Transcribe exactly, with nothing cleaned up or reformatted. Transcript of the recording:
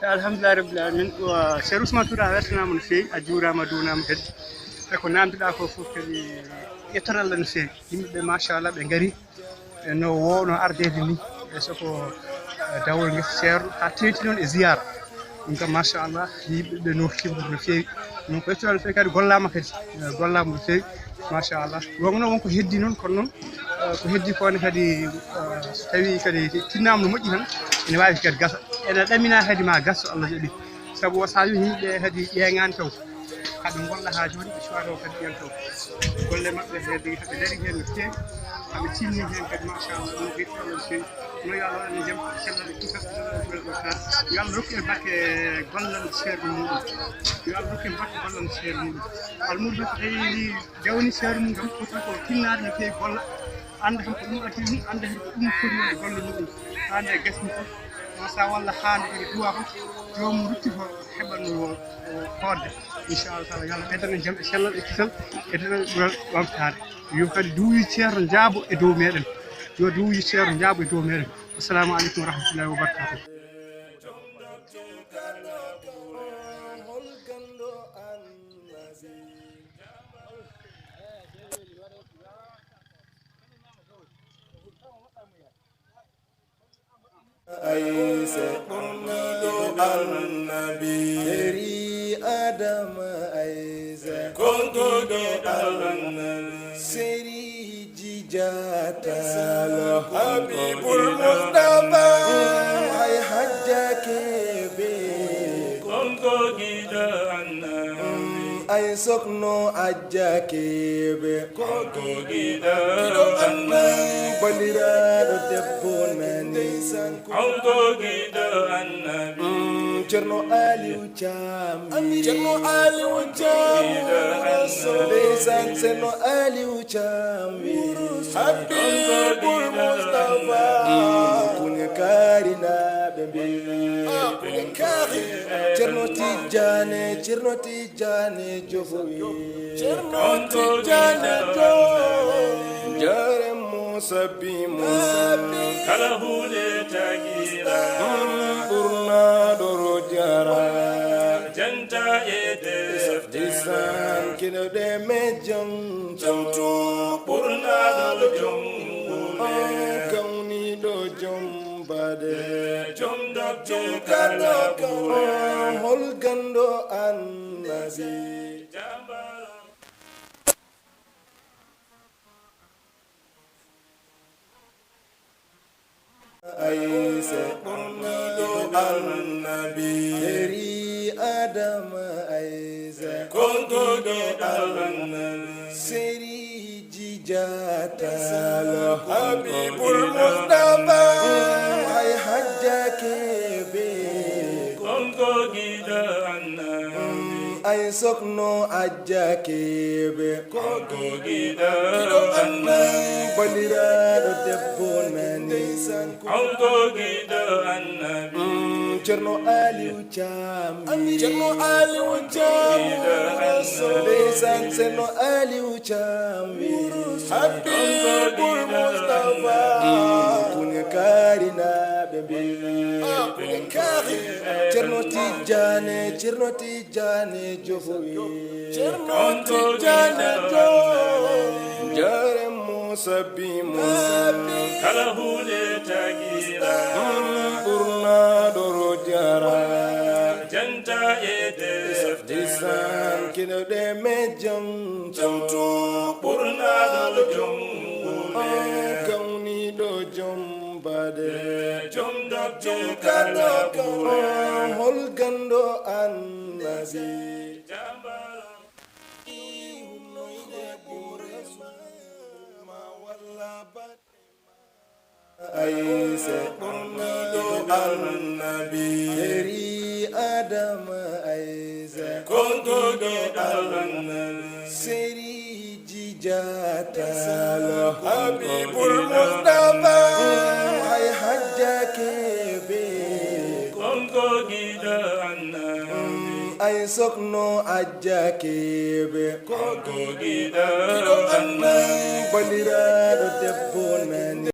Alhamdulillahi rabbil alamin. Wa Cheikh Ousmane Touré, a weltanaama no feewi, a juuraama, a duunaama kadi. E ko naamnduɗaa ko fof kadi, yettoral no feewi. Yimɓe ɓe, machallah, ɓe ngari, e no wowno ardeede ni, e soko, e dawol ngesa Ceerno, haa teeŋti noon e ziyaara. Ɗum kam, machallah, yimɓe ɓe no keɓri no feewi. Ɗum ko yettoral no feewi, kadi gollaama kadi, e gollaama no feewi, machallah. Wonno won ko heddi noon, kono noon, e ko heddi ko ne kadi, e so tawi kadi tinnaama no moƴƴi tan, ene waawi kadi gasa. Ene ɗamina kadi ma gas so Allah jaɓi. Sabu o, so a yii yimɓe kadi ƴeeŋaani taw, haɓe ngolla haa jooni, ɓe cuwaa taw kadi ƴeeŋ taw. Golle maɓɓe kadi, haɓe ndarii heen no feewi, haɓe tiiɗni heen kadi, machallah, ɗum ko yettoore Allah no feewi. No yo Allah waɗan en jam, cellal e kisal, yo Allah rokku en barke gollal ceerno muɗum. Yo Allah rokku en barke gollal ceerno muɗum. Almuudo so tawi jawni seeru mum kam, foti ko tinnaade no feewi, golla, annda kam ko ɗum addi ɗum, annda heen ko ɗum foti wonde golle muɗum. Haa nde gasni fof, ma sa walla haa nde kadi duwa fof, joomum rutti ko heɓanno o hoodde. Inchallah taala, yo Allah ɓeydan en jam e cellal e kisal, e denɗal ɓural ɓamtaare. Yo kadi duuwi ceerno njaabo e dow meɗen. Yo duuwi ceerno njaabo e dow meɗen. Assalamu aleykum wa rahmatullahi wa barakatuh. Aysa ɓurɗo annabi. Seri Adama Aysa. Konkoɗo annabi. Seri Jijata. Habibul Mustafa. Ay Hajja Kebe. Konkoɗo annabi. Ay sokno Ajja Kebe. Konkoɗo annabi. Bandiraɗo debbo nani. Konko giɗo annabi. Mm, Cerno Aliou Thiam. Cerno Aliou Thiam. Giɗo annabi. Ndeysaan, Cerno Aliou Thiam. Habibul Mustafa. Mm, kuña kaari na ɓe mbi. Ah, kuña kaari. Cerno Tijjane, Cerno Tijjane. Tijjani Jofuwi. Cerno Tijjani Jofuwi. Jare Musa bi Musa. Kala huunde tagira. Ɓurnaɗo rojara. Janta e de. Disan kino de me jam. Jamtu ɓurnaɗo jom. Kawniɗo jom. Bade jom dottu kala ko. Hol gando annabi. Aysa ɓurɗo annabi. Seri Adama Aysa. Konkoɗo annabi. Seri Jijata. Habibul Mustafa. Ay Hajja Kebe. Konko giɗo annabi. Ay sokno Ajja Kebe. Konko giɗo annabi. Bandiraɗo debbo nani. Konko giɗo annabi. Mm, Cerno Aliou Thiam. Cerno Aliou Thiam. Ndeysaan, Cerno Aliou Thiam. Habibul Mustafa. Kuña kaari na ɓe mbi. Ah, kuña kaari. Cerno Tijjane, Cerno Tijjane Jofuwi. Cerno Tijjane Jofuwi. Jare Musa bi Musa. Kala huunde tagira. Ɓurnaɗo rojara. Janta e de. Disan kino de me jam. Jamtu ɓurnaɗo jom. Kawniɗo jom bade. Jom dottu kala ko. Hol gando annabi. Aysa ɓurɗo annabi. Seri Adama Aysa. Konkoɗo annabi. Seri Jijata. Habibul Mustafa. Ay Hajja Kebe. Konko giɗo annabi. Ay sokno Ajja Kebe. Konko giɗo annabi. Bandiraɗo debbo nani.